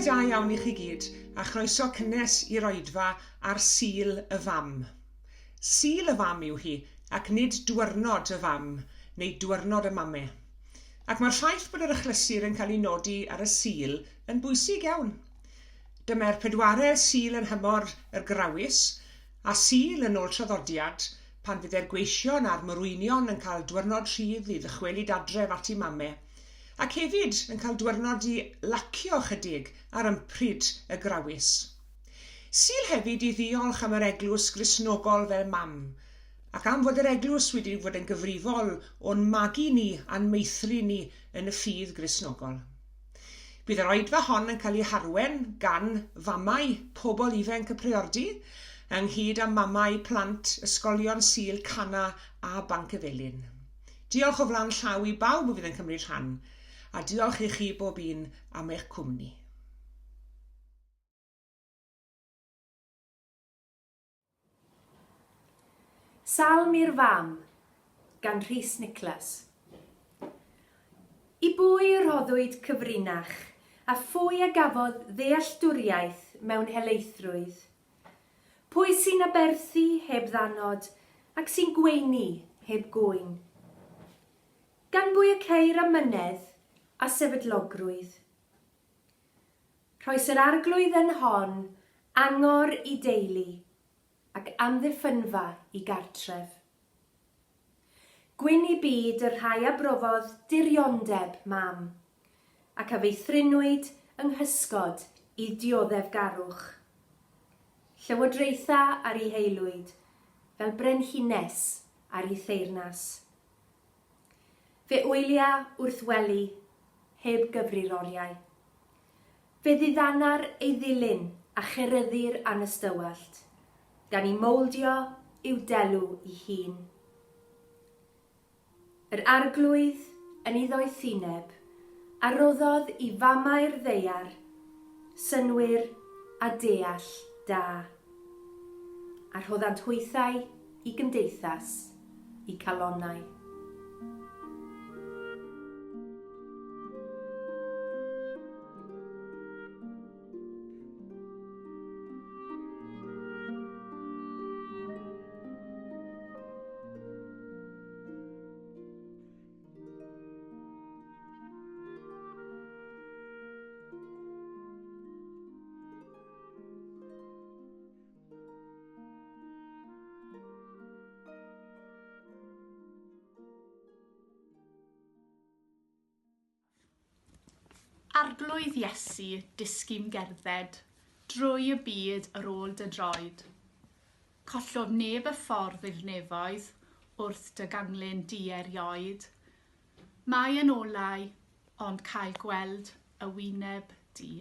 Bore da iawn i chi gyd, a chroeso cynnes i'r oedfa ar Sul y Fam. Sul y Fam yw hi, ac nid Dwyrnod y Fam, neu Dwyrnod y Mame. Ac mae'r ffaith bod yr achlysur yn cael ei nodi ar y Sul yn bwysig iawn. Dyma'r pedwaredd Sul yn nhymor yr Grawys, a Sul, yn ôl traddodiad, pan fydde'r gweision a'r morwynion yn cael dwyrnod rhydd i ddychwelyd adref at eu mame, ac hefyd yn cael dwyrnod i lacio ychydig ar ympryd y grawys. Sul hefyd i ddiolch am yr Eglwys Gristnogol fel mam, ac am fod yr Eglwys wedi fod yn gyfrifol o'n magu ni a'n meithrin ni yn y ffydd Gristnogol. Bydd yr oedfa hon yn cael ei harwen gan famau pobl ifenc y Priordy, ynghyd â mamau plant ysgolion Sul Cana a Bancyfelin. Diolch o flaen llaw i bawb fydd yn cymryd rhan, a diolch i chi bob un am eich cwmni. Salm i'r Fam, gan Rhys Niclas. I bwy y rhoddwyd cyfrinach, a phwy a gafodd ddealltwriaeth mewn helaethrwydd? Pwy sy'n aberthu heb ddannod ac sy'n gweini heb gŵyn? Gan bwy y ceir amynedd a sefydlogrwydd? Rhoes yr Arglwydd yn hon angor i deulu ac amddiffynfa i gartref. Gwyn i byd y rhai a brofodd diriondeb mam, ac a feithrinwyd yng nghysgod i dioddefgarwch. Llywodraetha ar ei haelwyd fel brenhines ar ei theyrnas. Fe wylia wrth wely heb gyfri'r oriau. Fe ddiddanar ei ddilyn a cheryddu'r anystywallt, gan i mowldio i'w delw i hun. Yr Arglwydd yn ei ddoethineb a roddodd i famau'r ddaear synnwyr a deall da, a rhoddant hwythau i gymdeithas i calonnau. Arglwydd Iesu, dysgu'm gerdded drwy y byd ar ôl dy droed. Collodd neb y ffordd i'r nefoedd wrth dy ganglyn di erioed. Mae yn olau, ond cael gweld y wyneb di.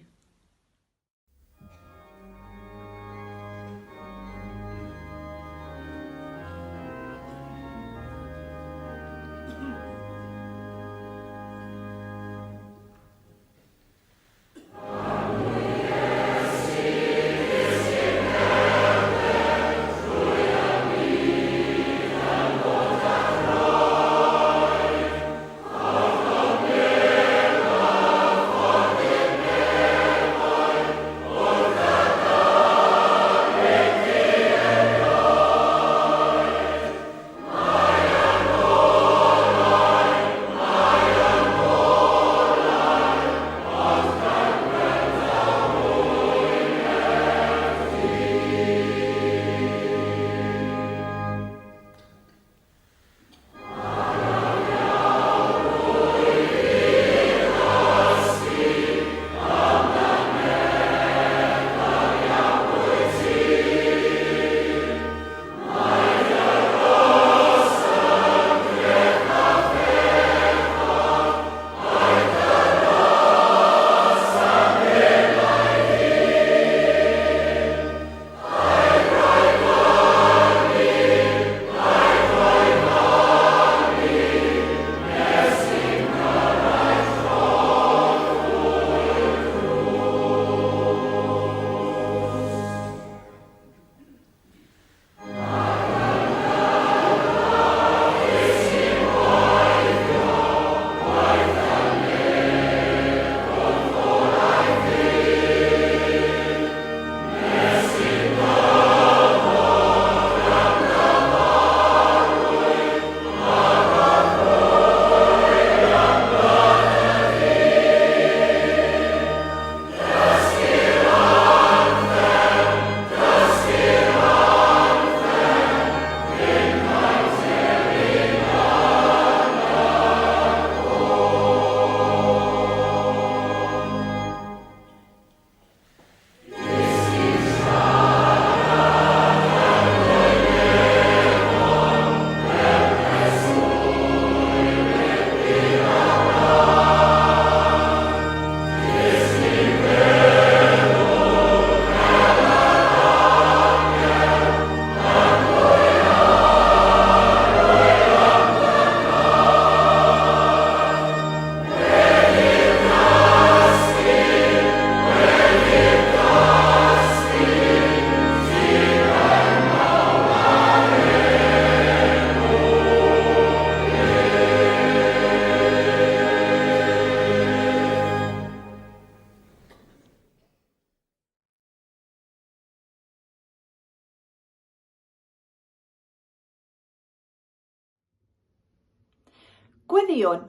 Gweddïwn.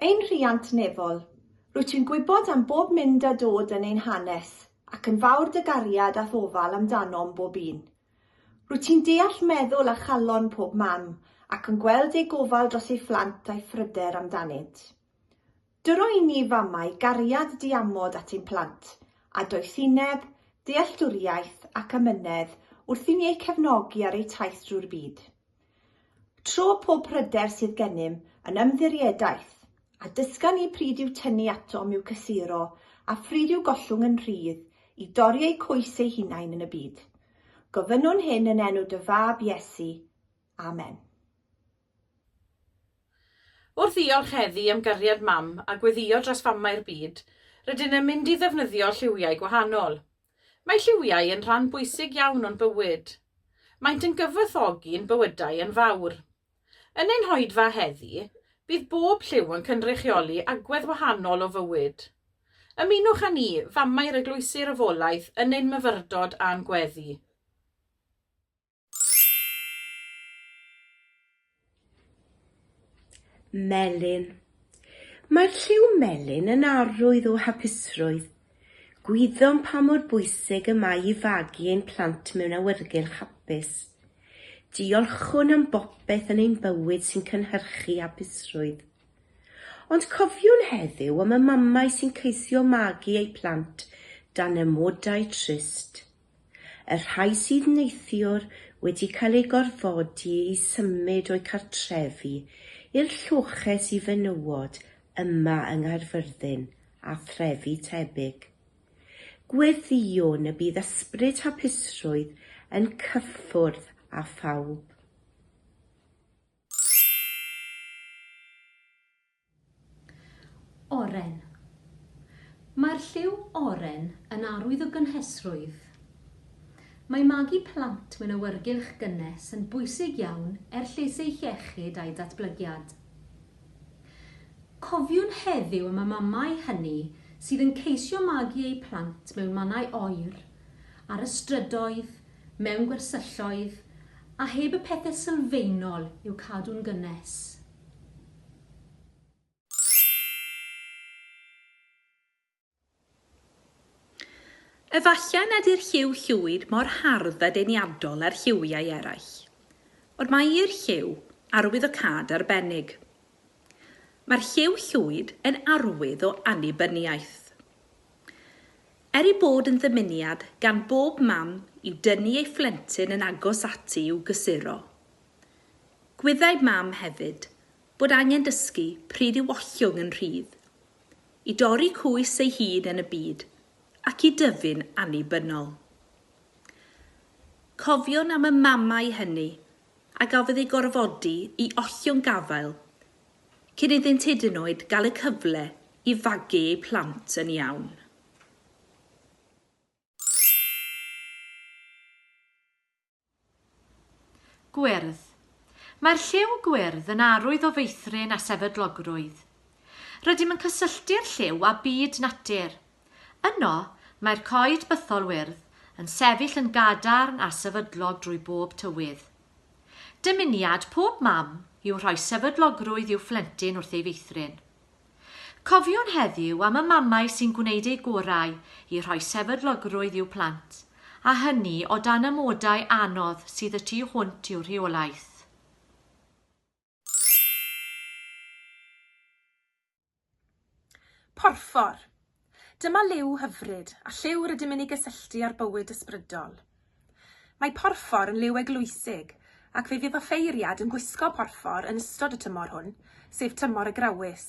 Ein rhiant nefol, rwyt ti'n gwybod am bob mynd a dod yn ein hanes, ac yn fawr dy gariad a'th ofal amdanom bob un. Rwyt ti'n deall meddwl a chalon pob mam, ac yn gweld ei gofal dros ei phlant a'i phryder amdanynt. Dyro i ni famau gariad diamod at ein plant, a doethineb, dealltwriaeth ac amynedd wrth i ni eu cefnogi ar eu taith drwy'r byd. Tro pob pryder sydd gennym yn ymddiriedaeth, a dysga ni pryd i'w tynnu atom i'w cysuro a phryd i'w gollwng yn rhydd i dorri eu cwys eu hunain yn y byd. Gofynnwn hyn yn enw dy Fab Iesu. Amen. Wrth ddiolch heddi am gariad Mam a gweddïo dros famau'r byd, rydyn yn mynd i ddefnyddio lliwiau gwahanol. Mae lliwiau yn rhan bwysig iawn o'n bywyd. Maent yn gyfoethogi'n bywydau yn fawr. Yn ein hoedfa heddi, bydd bob lliw yn cynrychioli agwedd wahanol o fywyd. Ymunwch â ni, famau'r Eglwysi Refolaeth, yn ein myfyrdod a'n gweddi. Melyn. Mae'r lliw melyn yn arwydd o hapusrwydd. Gwyddom pa mor bwysig y mae i fagu ein plant mewn awyrgylch hapus. Diolchwn am bopeth yn ein bywyd sy'n cynhyrchu hapusrwydd. Ond cofiwn heddiw am y mamau sy'n ceisio magu eu plant dan amodau trist. Y rhai sydd neithiwr wedi cael eu gorfodi i symud o'u cartrefi i'r lloches i fenywod yma yng Nghaerfyrddin a threfi tebyg. Gweddïwn y bydd ysbryd hapusrwydd yn cyffwrdd â phawb. Oren. Mae'r lliw oren yn arwydd o gynhesrwydd. Mae magu plant mewn awyrgylch gynnes yn bwysig iawn er lles eu hiechyd a'u datblygiad. Cofiwn heddiw am y mamau hynny sydd yn ceisio magu eu plant mewn mannau oer, ar y strydoedd, mewn gwersylloedd, a heb y pethau sylfaenol i'w cadw'n gynnes. Efallai nad yw'r lliw llwyd mor hardd a deniadol â'r lliwiau eraill, ond mae i'r lliw arwyddocâd arbennig. Mae'r lliw llwyd yn arwydd o annibyniaeth. Er ei bod yn ddymuniad gan bob mam i'w dynnu ei phlentyn yn agos ati i'w gysuro, Gwyddai Mam hefyd bod angen dysgu pryd i'w ollwng yn rhydd, i dorri cwys ei hun yn y byd ac i dyfu'n annibynnol. Cofiwn am y mamau hynny a gafodd eu gorfodi i ollwng gafael cyn iddynt hyd yn oed gael y cyfle i fagu eu plant yn iawn. Gwyrdd. Mae'r lliw gwyrdd yn arwydd o feithrin a sefydlogrwydd. Rydym yn cysylltu'r lliw â byd natur. Yno, mae'r coed bythol wyrdd yn sefyll yn gadarn a sefydlog drwy bob tywydd. Dymuniad pob mam yw rhoi sefydlogrwydd i'w phlentyn wrth ei feithrin. Cofiwn heddiw am y mamau sy'n gwneud eu gorau i rhoi sefydlogrwydd i'w plant, a hynny o dan amodau anodd sydd y tu hwnt i'w rheolaeth. Porffor. Dyma liw hyfryd, a lliw rydym yn ei gysylltu â'r bywyd ysbrydol. Mae porffor yn liw eglwysig, ac fe fydd offeiriad yn gwisgo porffor yn ystod y tymor hwn, sef tymor y grawys.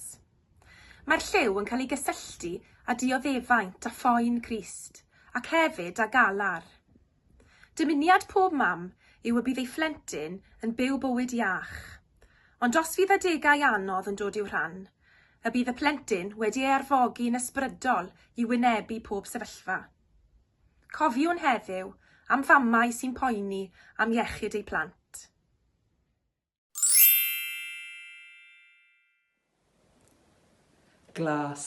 Mae'r lliw yn cael ei gysylltu â dioddefaint a phoen Crist, ac hefyd â galar. Dymuniad pob mam yw y bydd ei phlentyn yn byw bywyd iach. Ond os fydd adegau anodd yn dod i'w rhan, y bydd y plentyn wedi ei arfogi'n ysbrydol i wynebu pob sefyllfa. Cofiwn heddiw am famau sy'n poeni am iechyd eu plant. Glas.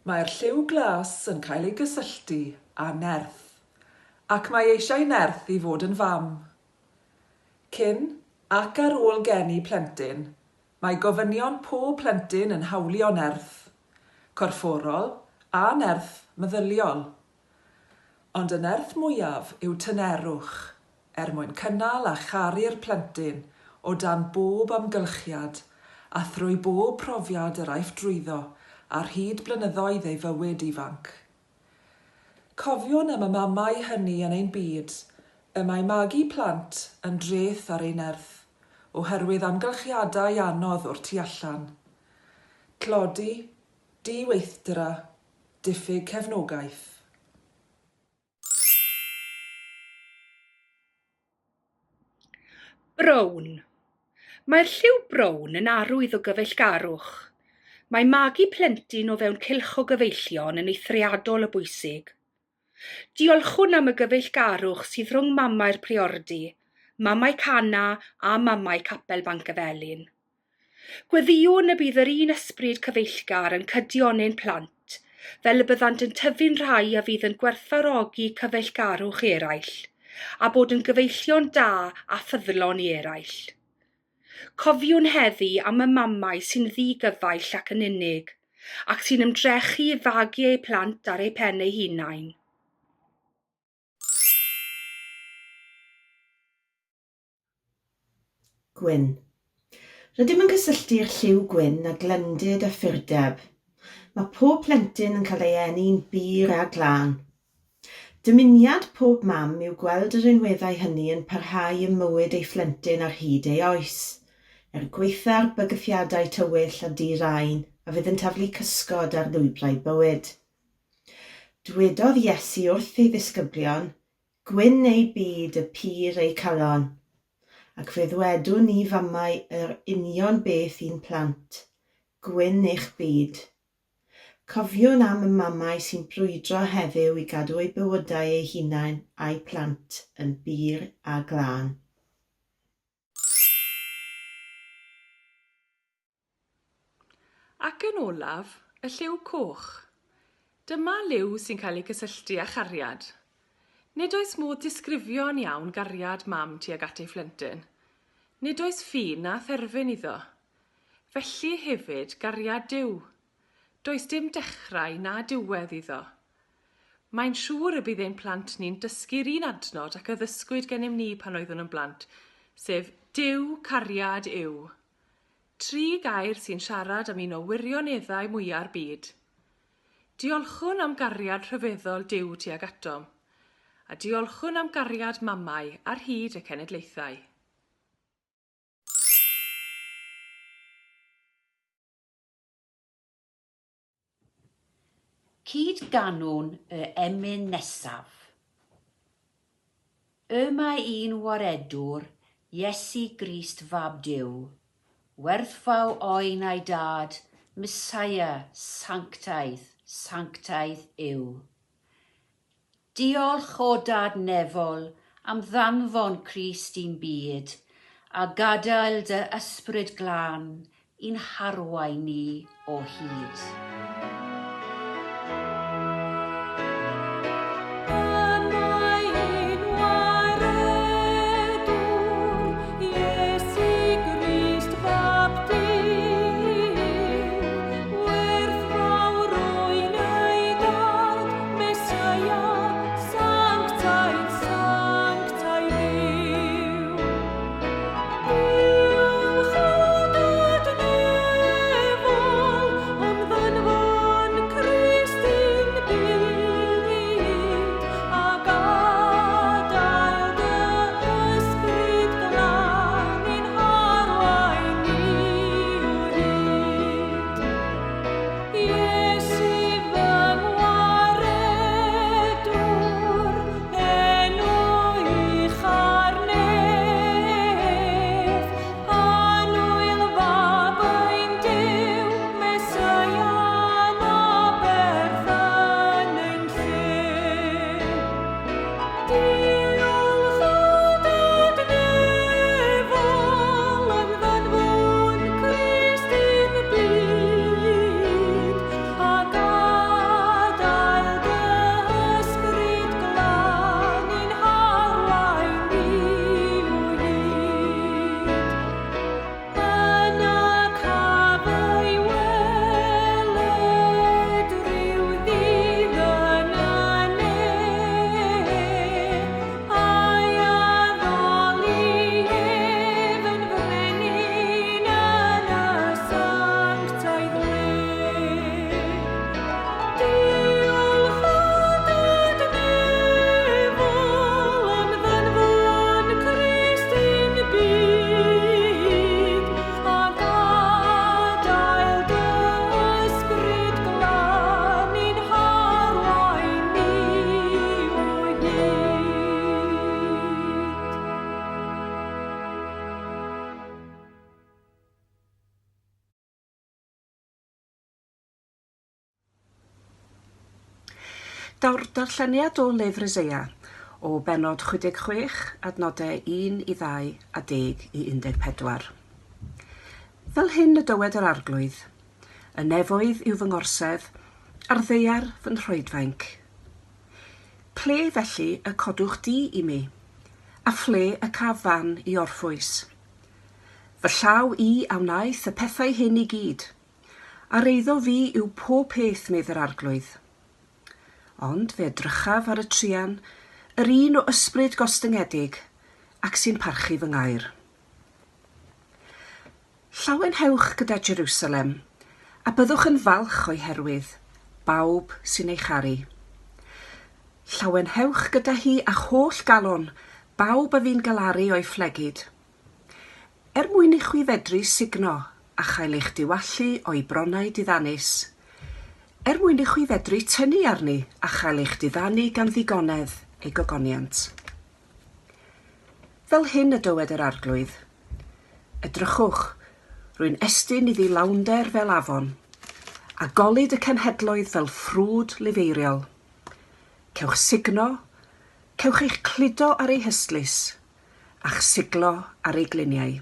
Mae'r lliw glas yn cael ei gysylltu â nerth, ac mae eisiau nerth i fod yn fam. Cyn ac ar ôl geni plentyn, Mae gofynion pob plentyn yn hawlio nerth corfforol a nerth meddyliol. Ond y nerth mwyaf yw tynerwch, er mwyn cynnal a charu'r plentyn o dan bob amgylchiad a thrwy bob profiad yr aiff drwyddo ar hyd blynyddoedd ei fywyd ifanc. Cofiwn am y mamau hynny yn ein byd, y mae magu plant yn dreth ar eu nerth, oherwydd amgylchiadau anodd o'r tu allan. Tlodi, diweithdra, diffyg cefnogaeth. Brown. Mae'r lliw brown yn arwydd o gyfeillgarwch. Mae magu plentyn o fewn cylch o gyfeillion yn eithriadol o bwysig. Diolchwn am y gyfeillgarwch sydd rhwng mamau'r Priordy, mamau Cana a mamau Capel Bancyfelin. Gweddïwn y bydd yr un ysbryd cyfeillgar yn cydio yn ein plant, fel y byddant yn tyfu'n rhai a fydd yn gwerthfawrogi cyfeillgarwch eraill, a bod yn gyfeillion da a ffyddlon i eraill. Cofiwn heddi am y mamau sy'n ddi-gyfaill ac yn unig, ac sy'n ymdrechu i fagu eu plant ar eu pen eu hunain. Gwyn. Rydym yn cysylltu'r lliw gwyn â glendid a phurdeb. Mae pob plentyn yn cael ei eni'n bur a glân. Dymuniad pob mam yw gweld y rhinweddau hynny yn parhau ym mywyd ei phlentyn ar hyd ei oes, er gwaetha'r bygythiadau tywyll a di-raen a fydd yn taflu cysgod ar lwybrau bywyd. Dwedodd Iesu wrth ei ddisgyblion, Gwyn eu byd, y pur eu calon. Ac fe ddwedwn ni famau yr union beth i'n plant, Gwyn eich byd. Cofiwn am y mamau sy'n brwydro heddiw i gadw eu bywydau eu hunain a'u plant yn bur a glân. Ac yn olaf, y lliw coch. Dyma liw sy'n cael ei gysylltu â chariad. Nid oes modd disgrifio'n iawn gariad mam tuag at ei phlentyn. Nid oes ffin na therfyn iddo. Felly hefyd gariad Duw. Does dim dechrau na diwedd iddo. Mae'n siŵr y bydd ein plant ni'n dysgu'r un adnod ac a ddysgwyd gennym ni pan oeddwn yn blant, sef Duw cariad yw. Tri gair sy'n siarad am un o wirioneddau mwya'r byd. Diolchwn am gariad rhyfeddol Duw tuag atom, a diolchwn am gariad mamau ar hyd y cenedlaethau. Cyd-ganwn y emyn nesaf. Y mae un Waredwr, Iesu Grist Fab Duw, werthfaw oen a'i Dad, Messiah sanctaidd, sanctaidd yw. Diolch, O Dad nefol, am ddanfon Crist i'n byd, a gadael dy Ysbryd Glân i'n harwain ni o hyd. Daw'r darlleniad o Lyfr Eseia, o bennod 66, adnodau 1 i 2 a 10 i 14. Fel hyn y dywed yr Arglwydd, Y nefoedd yw fy ngorsedd, a'r ddaear fy nhroedfainc. Ple felly y codwch di i mi? A phle y caf fan i orffwys? Fy llaw i a wnaeth y pethau hyn i gyd, A'r eiddo fi yw pob peth, medd yr Arglwydd. Ond fe edrychaf ar y truan, yr un o ysbryd gostyngedig, ac sy'n parchu fy ngair. Llawenhewch gyda Jerusalem, a byddwch yn falch o'i herwydd, bawb sy'n ei charu. Llawenhewch gyda hi a'ch holl galon, bawb a fu'n galaru o'i phlegid. Er mwyn i chwi fedru sugno a chael eich diwallu o'i bronnau diddanus, er mwyn i chwi fedru tynnu arni a chael eich diddanu gan ddigonedd ei gogoniant. Fel hyn y dywed yr Arglwydd, Edrychwch, rwy'n estyn iddi lawnder fel afon, a golud y cenhedloedd fel ffrwd lifeiriol. Cewch sugno, cewch eich cludo ar ei hystlys, a'ch siglo ar ei gliniau.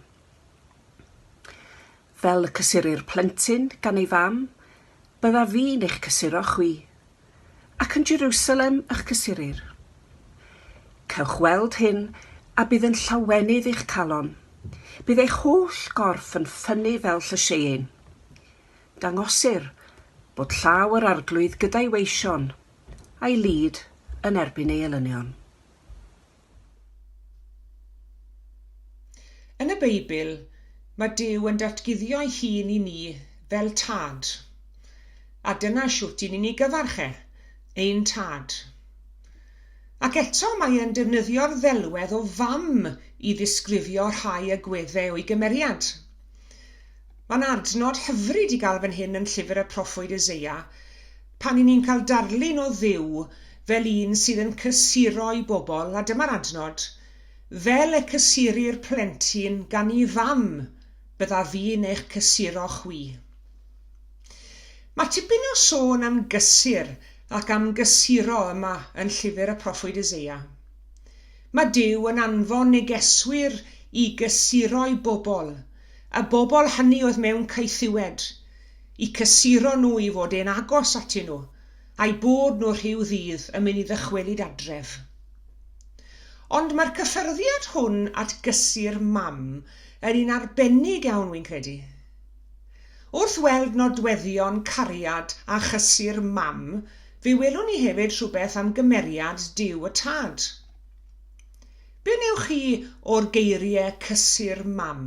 Fel y cysurir plentyn gan ei fam, byddaf fi'n eich cysuro chwi, ac yn Jerusalem y'ch cysurir. Cewch weld hyn, a bydd yn llawenydd i'ch calon. Bydd eich holl gorff yn ffynnu fel llysieuyn. Dangosir bod llaw yr Arglwydd gyda'i weision, a'i lid yn erbyn ei elynion. Yn y Beibl, mae Duw yn datguddio'i hun i ni fel Tad. A dyna shwt i ni'n ei gyfarch e, ein Tad. Ac eto mae e'n defnyddio'r ddelwedd o fam i ddisgrifio rhai agweddau o'i gymeriad. Mae'n adnod hyfryd i gael fan hyn yn llyfr y proffwyd Eseia, pan 'y ni'n cael darlun o Dduw fel un sydd yn cysuro'i bobl, a dyma'r adnod, Fel y cysurir plentyn gan 'i fam, byddaf fi'n eich cysuro chwi. Mae tipyn o sôn am gysur ac am gysuro yma yn llyfr y proffwyd Eseia. Mae Duw yn anfon negeswyr i gysuro'i bobl, y bobl hynny oedd mewn caethiwed, i cysuro nhw i fod e'n agos atyn nhw, a'u bod nhw rhyw ddydd yn mynd i ddychwelyd adref. Ond mae'r cyffyrddiad hwn at gysur mam yn un arbennig iawn, wi'n credu. Wrth weld nodweddion cariad a chysur mam, fe welwn ni hefyd rhywbeth am gymeriad Duw y Tad. Be wnewch chi o'r geiriau cysur mam?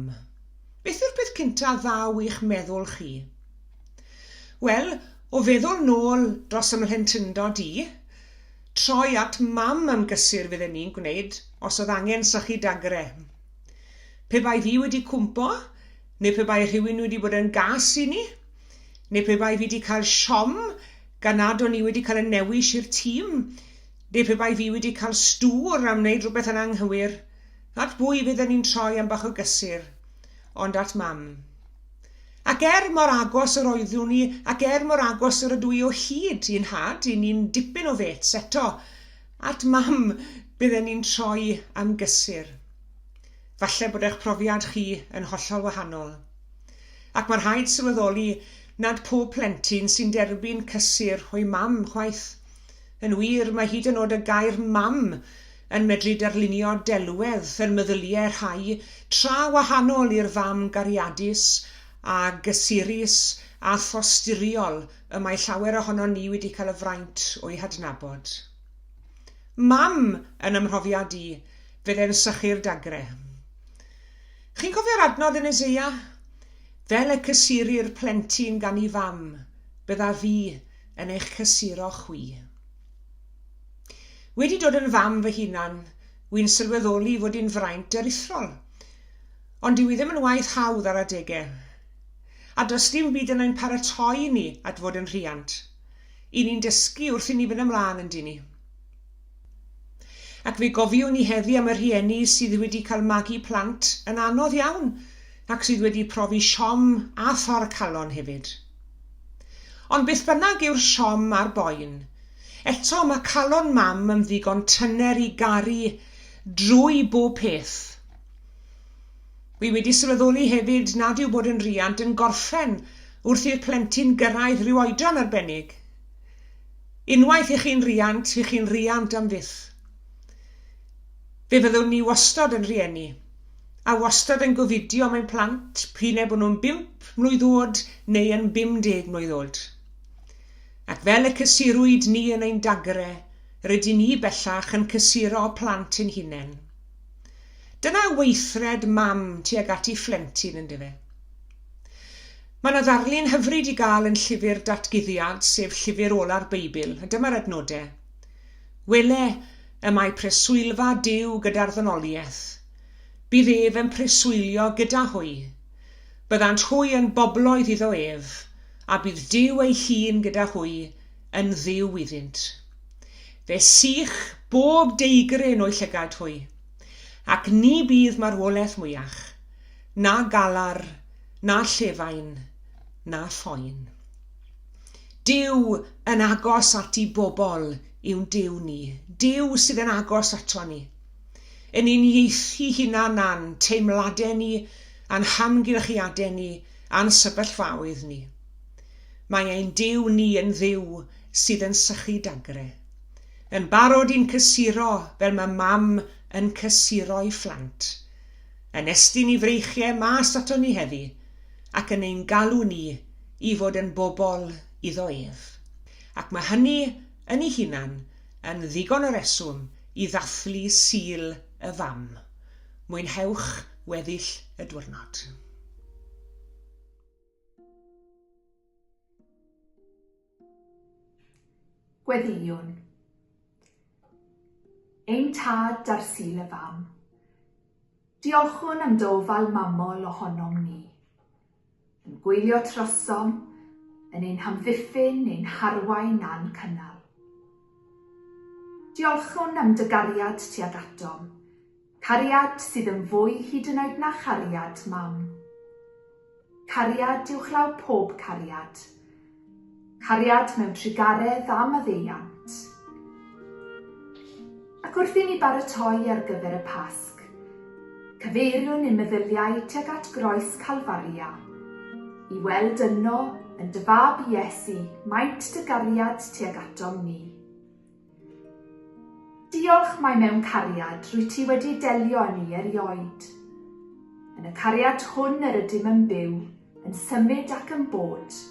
Beth yw'r peth cynta ddaw i'ch meddwl chi? Wel, o feddwl nôl dros 'y mhlentyndod i, troi at mam am gysur fydden i'n gwneud os oedd angen sychu dagre. Pe bai fi wedi cwmpo, neu pe bai rhywun wedi bod yn gas i ni, neu pe bai fi wedi cael siom gan nad o'n i wedi cael y newis i'r tîm, Neu pe bai fi wedi cael stŵr am wneud rhywbeth yn anghywir, at bwy fydden i'n troi am bach o gysur? Ond at Mam. Ac er mor agos yr oeddwn i, ac er mor agos yr ydw i o hyd i 'nhad, i ni'n dipyn o fêts eto, at Mam bydden i'n troi am gysur. Falle bod eich profiad chi yn hollol wahanol. Ac mae rhaid sylweddoli nad pob plentyn sy'n derbyn cysur o'i mam, chwaith. Yn wir, mae hyd yn oed y gair 'mam' yn medru darlunio delwedd yn meddyliau rhai tra wahanol i'r fam gariadus a gysurus a thosturiol y mae llawer ohonon ni wedi cael y fraint o'i hadnabod. Mam, yn 'y mhrofiad i, fydde'n sychu'r dagre. Chi'n cofio'r adnodd yn Eseia? Fel y cysurir plentyn gan 'i fam, byddaf fi yn eich cysuro chwi. Wedi dod yn fam fy hunan, wi'n sylweddoli fod hi'n fraint aruthrol. Ond dyw hi ddim yn waith hawdd ar adegau. A does dim byd yn ein paratoi ni at fod yn rhiant. I ni'n dysgu wrth i ni fynd ymlaen, yn dyn ni? Ac fe gofiwn ni heddi am y rhieni sydd wedi cael magu plant yn anodd iawn ac sydd wedi profi siom a thor calon hefyd. Ond beth bynnag yw'r siom a'r boen, Eto mae calon mam yn ddigon tyner i garu drwy bob peth. Wi wedi sylweddoli hefyd nad yw bod yn riant yn gorffen wrth i'r plentyn gyrraedd rhyw oedran arbennig. Unwaith i chi'n riant, i chi'n riant am fyth. Fe fyddwn ni wastad yn rhieni, a wastad yn gofidio am ein plant, p'un ai bod nhw'n bump mlwydd oed neu yn 50 mlwydd oed. Ac fel y cysurwyd ni yn ein dagre, rydyn ni bellach yn cysuro plant ein hunain. Dyna weithred mam tuag at ei phlentyn, yndyfe? Mae yna ddarlun hyfryd i gael yn llyfr Datguddiad, sef llyfr ola'r Beibl, a dyma'r adnodau. Wele, y mae preswylfa Duw gyda'r ddynoliaeth. Bydd ef yn preswylio gyda hwy. Byddant hwy yn bobloedd iddo ef, a bydd Duw ei hun gyda hwy yn Dduw iddynt. Fe sych bob deigryn o'u llygaid hwy, ac ni bydd marwolaeth mwyach, na galar, na llefain, na phoen. Duw yn agos at i bobl yw'n Duw ni. Duw sydd yn agos ato ni. Yn uniaethu hunan a'n teimladau ni, a'n hamgylchiadau ni, a'n sefyllfaoedd ni. Mae ein Duw ni yn Dduw sydd yn sychu dagre. Yn barod i'n cysuro fel mae mam yn cysuro'i phlant. Yn estyn i freichiau mas ato ni heddi, ac yn ein galw ni i fod yn bobl iddo ef. Ac mae hynny yn ei hunan yn ddigon o reswm i ddathlu Sul y Fam. Mwynhewch weddill y diwrnod. Gweddïwn. Ein Tad ar Sul y Fam, diolchwn am dy ofal mamol ohonom ni. Yn gwylio trosom, yn ein hamddiffyn, ein harwain a'n cynnal. Diolchwn am dy gariad tuag atom, cariad sydd yn fwy hyd yn oed na chariad mam. Cariad uwchlaw pob cariad. Cariad mewn trugaredd a maddeuant. Ac wrth i ni baratoi ar gyfer y Pasg, cyfeiriwn ein meddyliau tuag at groes Calfaria, i weld yno, yn dy fab Iesu, maint dy gariad tuag atom ni. Diolch mai mewn cariad rwyt ti wedi delio â ni erioed. Yn y cariad hwn yr ydym yn byw, yn symud ac yn bod.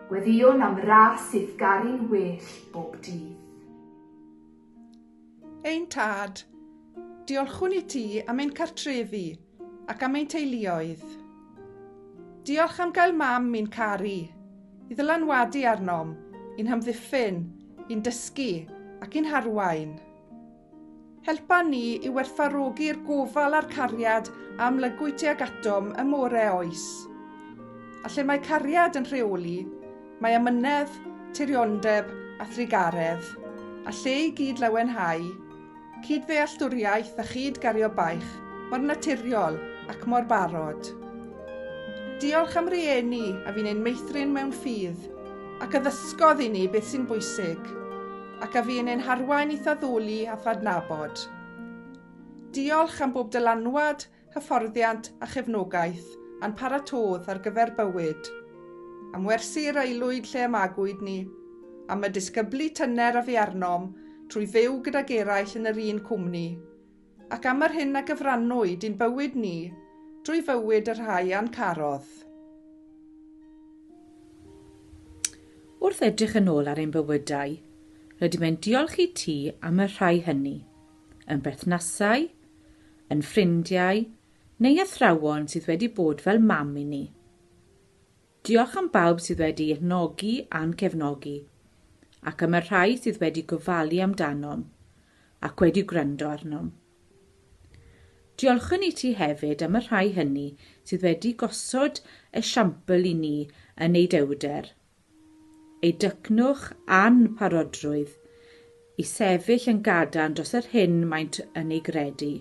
Gweddïwn am ras i'th garu'n well bob dydd. Ein Tad, diolchwn i ti am ein cartrefi ac am ein teuluoedd. Diolch am gael mam i'n caru, i ddylanwadu arnom, i'n hamddiffyn, i'n dysgu ac i'n harwain. Helpa ni i werthfawrogi'r gofal a'r cariad a amlygwyd tuag atom ym more oes. A lle mae cariad yn rheoli, mae amynedd, tiriondeb a thrugaredd, a lle i gyd lawenhau, cyd-ddealltwriaeth a chyd-gario baich mor naturiol ac mor barod. Diolch am rieni a fu'n ein meithrin mewn ffydd, ac a ddysgodd i ni beth sy'n bwysig, ac a fu'n ein harwain i'th addoli a thadnabod. Diolch am bob dylanwad, hyfforddiant a chefnogaeth a'n paratodd ar gyfer bywyd, am wersi'r aelwyd lle y magwyd ni, am y disgyblu tyner a fu arnom trwy fyw gydag eraill yn yr un cwmni, ac am yr hyn a gyfrannwyd i'n bywyd ni drwy fywyd y rhai a'n carodd. Wrth edrych yn ôl ar ein bywydau, rydym yn diolch i ti am y rhai hynny, yn berthnasau, yn ffrindiau neu athrawon sydd wedi bod fel mam i ni. Diolch am bawb sydd wedi nogi a'n cefnogi, ac am y rhai sydd wedi gofalu amdanom ac wedi gwrando arnom. Diolchwn i ti hefyd am y rhai hynny sydd wedi gosod esiampl i ni yn eu dewrder, eu dycnwch a'n parodrwydd i sefyll yn gadarn dros yr hyn maent yn ei gredu.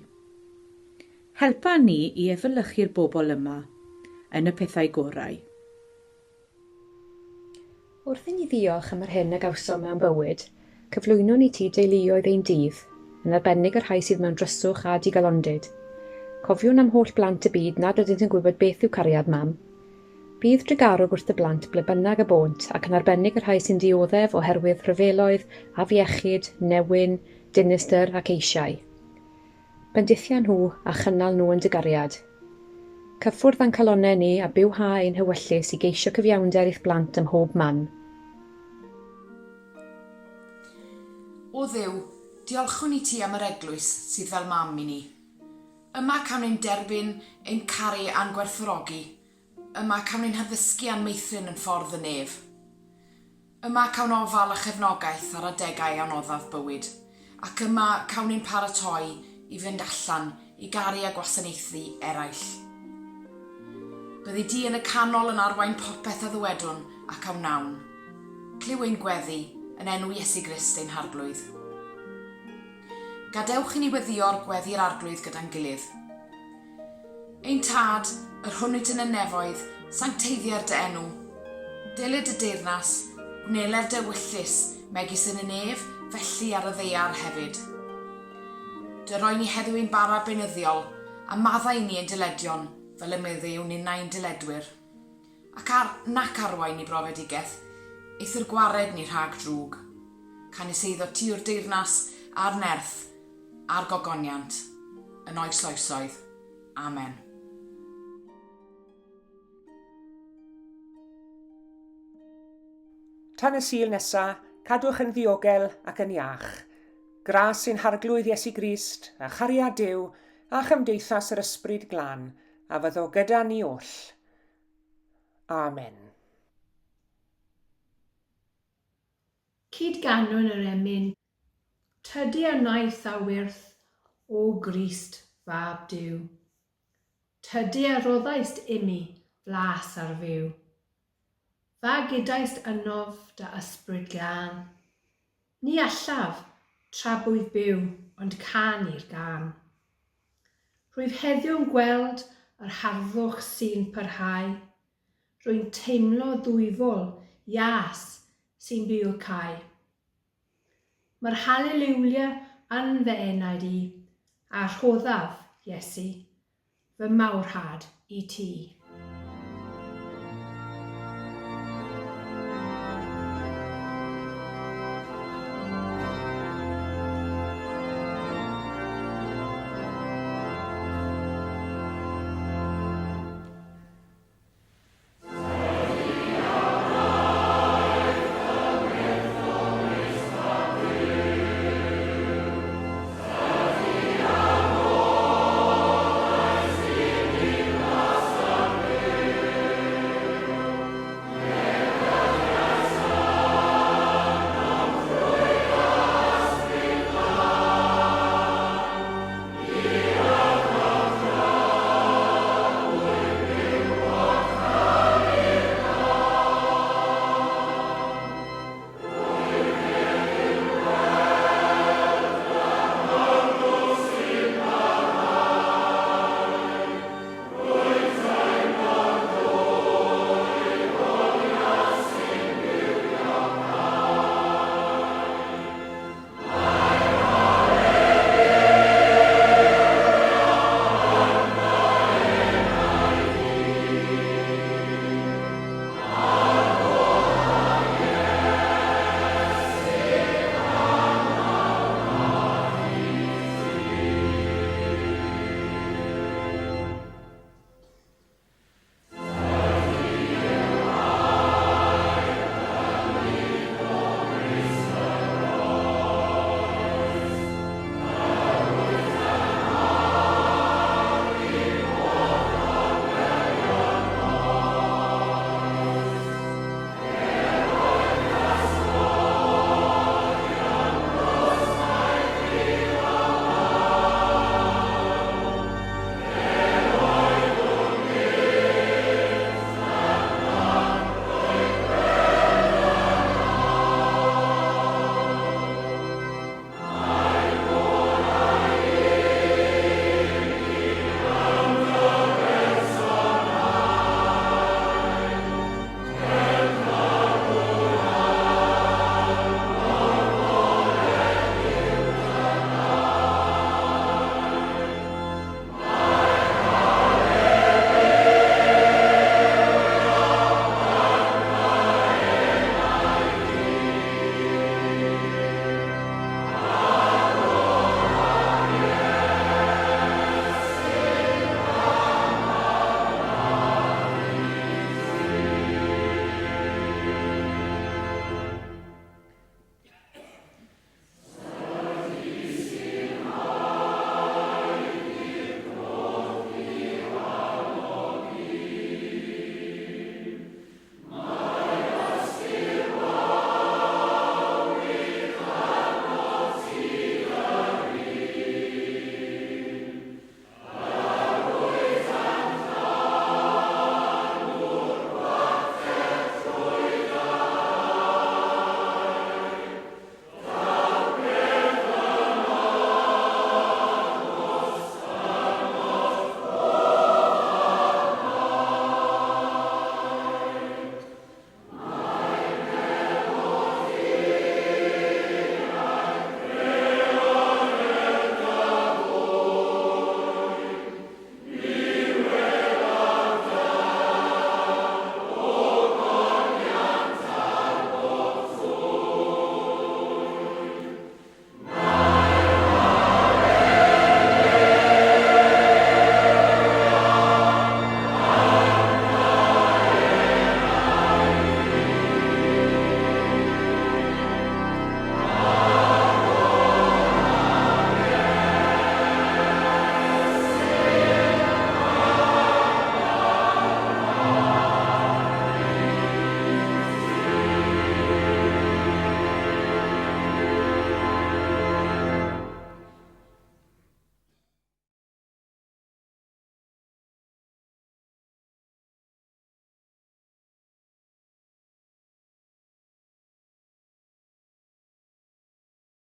Helpa ni i efelychu'r bobl yma yn y pethau gorau. Wrth i ni ddiolch am yr hyn a gawsom mewn bywyd, cyflwynwn i ti deuluoedd ein dydd, yn arbennig y rhai sydd mewn dryswch a digalondid. Cofiwn am holl blant y byd nad ydynt yn gwybod beth yw cariad mam. Bydd drugarog wrth dy blant ble bynnag y bônt, ac yn arbennig y rhai sy'n dioddef oherwydd rhyfeloedd, afiechyd, newyn, dinistr ac eisiau. Bendithia nhw a chynnal nhw yn dy gariad. Cyffwrdd â'n calonnau ni a bywha ein hewyllys i geisio cyfiawnder i'th blant ym mhob man. O Dduw, diolchwn i ti am yr eglwys sydd fel mam i ni. Yma cawn ein derbyn, ein caru a'n gwerthfawrogi. Yma cawn ein haddysgu a'n meithrin yn ffordd y nef. Yma cawn ofal a chefnogaeth ar adegau anoddaf bywyd, ac yma cawn ein paratoi i fynd allan i garu a gwasanaethu eraill. Byddi di yn y canol yn arwain popeth a ddywedwn ac a wnawn. Clyw ein gweddi, yn enw Iesu Grist ein Harglwydd. Gadewch i ni weddïo'r gweddi'r Arglwydd gyda'n gilydd. Ein Tad, yr hwn wyt yn y nefoedd, sancteiddier dy enw. Deled dy deyrnas, gwneler dy ewyllys, megis yn y nef, felly ar y ddaear hefyd. Dy roi ni heddiw ein bara beunyddiol, a maddau i ni ein dyledion, fel y meddeiwn ninnau i'n dyledwyr. Ac ar, nac arwain i brofedigaeth, eithr gwared ni rhag drwg. Canys eiddo ti yw'r deyrnas, a'r nerth, a'r gogoniant, yn oes oesoedd. Amen. Tan y Sul nesa, cadwch yn ddiogel ac yn iach. Gras ein Harglwydd Iesu Grist, a chariad Duw, a chymdeithas yr Ysbryd Glân, a fyddo gyda ni oll. Amen. Cyd-ganwn yr emyn, Tydi a wnaeth a wyrth, O Grist, Fab Duw. Tydi a roddaist imi flas ar fyw. Fagudaist ynof dy ysbryd glân. Ni allaf, tra bwyf byw, ond canu'r gân. Rwyf heddiw'n gweld yr harddwch sy'n parhau. Rwy'n teimlo ddwyfol ias sy'n bywocáu. Mae'r haleliwlia yn fy enaid i, a rhoddaf, Iesu, fy mawrhad i ti.